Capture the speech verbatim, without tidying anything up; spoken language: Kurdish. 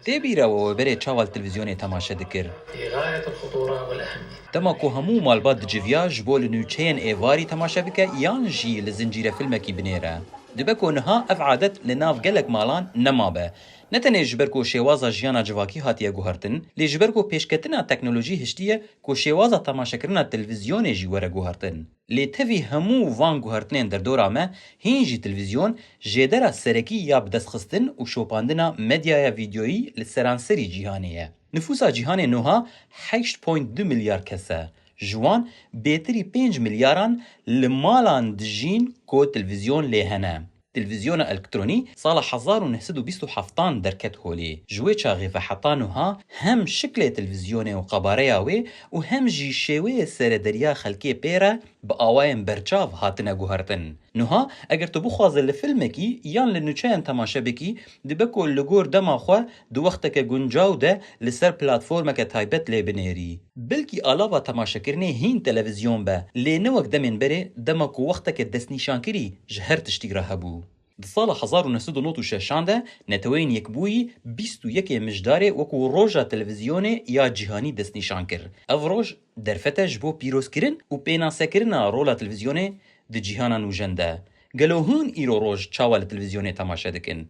Tê bîra we we berê çawa li televîzyonê temaşe dikir? في غاية الخطورة والأهمية. Dema ku hemû malbat diciviya ji bo li nûçeyên êvarî temaşe bike yan jî li zincîre filmekî binêre. Dibe ku niha ev adet li nav gelek malan nemabe. Ne tenê ji ber ku şêwaza jiyana civakî hatiye guhertin, lê ji ber ku pêşketina teknolojî hiştiye ku şêwaza temaşekirina televîzyonê jî were guhertin. Lê tevî hemû van guhertinên derdora me, hîn jî televîzyon jêdera serekî ya bidestxistin û şopandina medyaya vîdyoyî li seranserî cîhanê ye. Nifûsa cîhanê nuha heşt point du milyar kes e. Ji wan bêtirî pênc milyaran li malan dijîn ku televîzyon lê hene. Televîzyona elektronî sala hezar û neh sed û bîst û heftan derket holê. Ji wê çaxê ve heta nuha hem şiklê televîzyonê û qabareya wê û hem jî şêweyê serederiya xelkê pê re bi awayên berçav hatine guhertin. Nuha eger tu bixwaze li filmekî yan li nûçeyên temaşe bikî, dibe ku li gor dema xwe di wexteke guncaw de li ser platformeke taybet lê binêrî. Belkî alava temaşekirinê hîn televîzyon be, lê ne wek demên berê dema ku wexteke destnîşankirî ji her tiştî re hebû. Di sala hezar û neh sed û nod û şeşan de Neteweyên Yekbûyî bîst û yekê Mijdarê wekû Roja Televîzyonê ya Cîhanî destnîşan kir. Ev roj derfet e ji bo pîrozkirin û pênasekirina rola televîzyonê di cîhana nûjen de. Gelo hûn îro roj çawa li televîzyonê temaşe dikin?